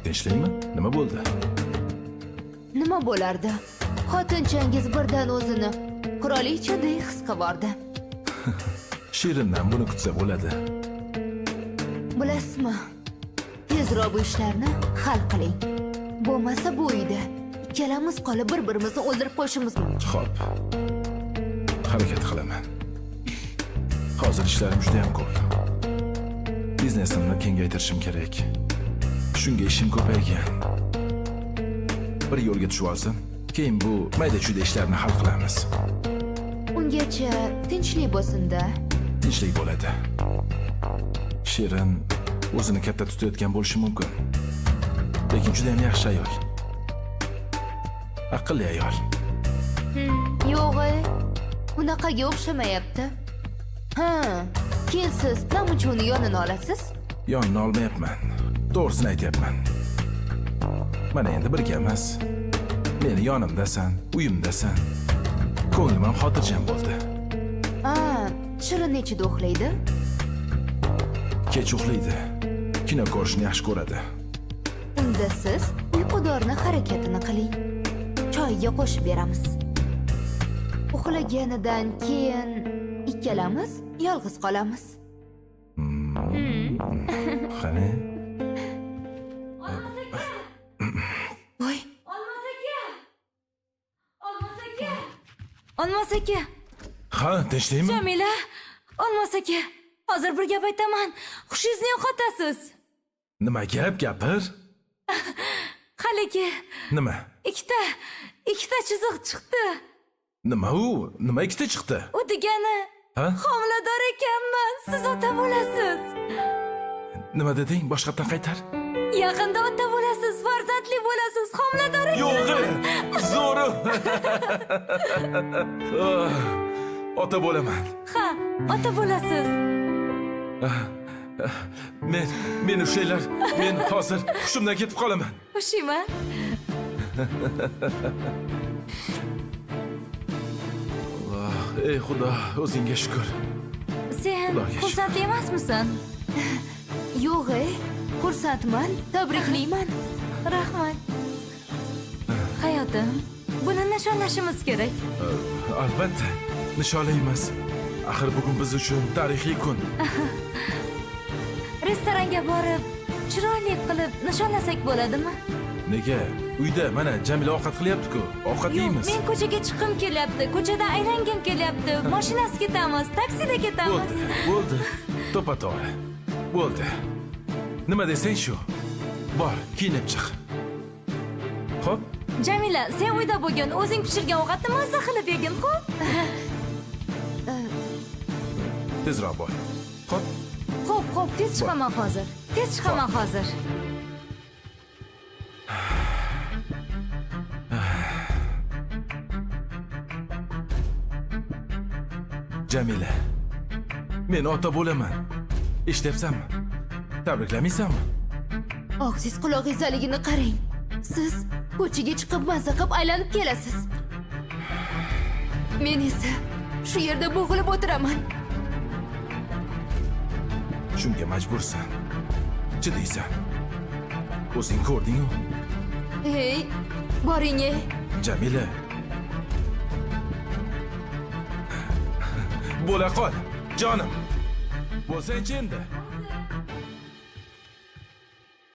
Tinchlikmi? Nima bo'ldi? Nima bo'lardi? Xotinchangiz birdan o'zini qirolichadek his qivordi. Shirindan buni kutsa bo'ladi. Bilasizmi? Tezroq bu ishlarni hal qiling. Bo'lmasa bu uyda ikkalamiz qolib bir-birimizni o'ldirib qo'yishimiz mumkin. Xo'p. Harakat qilaman. Hozir ishlarim juda ham ko'p. Biznesimni kengaytirishim kerak. Shunga ishim ko'paygan. Bir yo'lga tushib olsin, keyin bu mayda-chuyda ishlarni hal qilamiz. Ungacha tinchlik bo'lsin-da. Tinchlik bo'ladi. Shirin o'zini katta tutayotgan bo'lishi mumkin. Lekin juda ham yaxshi ayol. Aqlli ayol. Yo'q, unaqaga o'xshamayapti. Ha, keyin siz namuncha uni yonini olasiz? Yonini olmayapman. To'g'risini aytyapman. Mana endi birgamiz. Meni yonimdasan, uyimdasan. Ko'nglim ham xotirjam bo'ldi. Ha, Shirin nechida uxlaydi? Kech uxlaydi. Kino ko'rishni yaxshi ko'radi. Unda siz uyqudorini harakatini qiling. Choyga qo'shib beramiz. Uxlaganidan keyin ikkalamiz yolg'iz qolamiz. Qani? Voy, Olmos aka! Olmos aka! Olmos aka! Ha, tinchlikmi? Jamila! Olmos aka! Hozir bir gap aytaman. Hushingizni yo'qotasiz. Nima gap, gapir? Haligi Nima? ikkita chiziq chiqdi. Nima u? Nima ikkita chiqdi? U degani Ha? homilador ekanman. Siz ota bo'lasiz. Nima deding? Boshqatdan qaytar. Yaqinda ota bo'lasiz, farzandli bo'lasiz, homilador Yo'q, zo'ri. Ota bo'laman. Ha, ota bo'lasiz. Men ushlanglar. Men hozir hushimdan ketib qolaman. Ushiyman. Alloh, ey Xudo, o'zingga shukr. Sen Xudoga shukr. xursand emasmisan? Yo'q, xursandman, tabriklayman. Rahmat. Hayotim, buni nishonlashimiz kerak. Albatta, nishonlaymiz. Axir bugun biz uchun tarixiy kun. Restoranga borib, chiroyli qilib nishonlasak bo'ladimi? Nega? Uyda mana Jamila ovqat qilyapti-ku. Ovqat Yo'q, yeymiz. men ko'chaga chiqqim kelyapti. Ko'chada aylangim kelyapti. Mashinasiz ketamiz, taksida ketamiz. Bo'ldi, bo'ldi. To'ppa-to'g'ri. Bo'ldi. Nima desang shu. Bor, kiyinib chiq. Xo'p? Jamila, sen uyda bo'lgin, o'zing pishirgan ovqatni mazza qilib yegin, xo'p? Tezroq bor. Xo'p? Xo'p, xo'p, tez chiqaman hozir. Tez chiqaman hozir. Jamila. Men ota bo'laman. Eshityapsanmi? Tabriklamaysanmi? Og'zingiz qulog'ingiz qarang. Siz ko'chaga chiqib mazza qilib aylanib kelasiz. Men esa shu yerda bo'g'ilib o'tiraman. Shunga majbursan. Chidaysan. O'zing ko'rding-ku. Ey, boring ey. Jamila. Bo'la qol, jonim. Bo'lsangchi endi.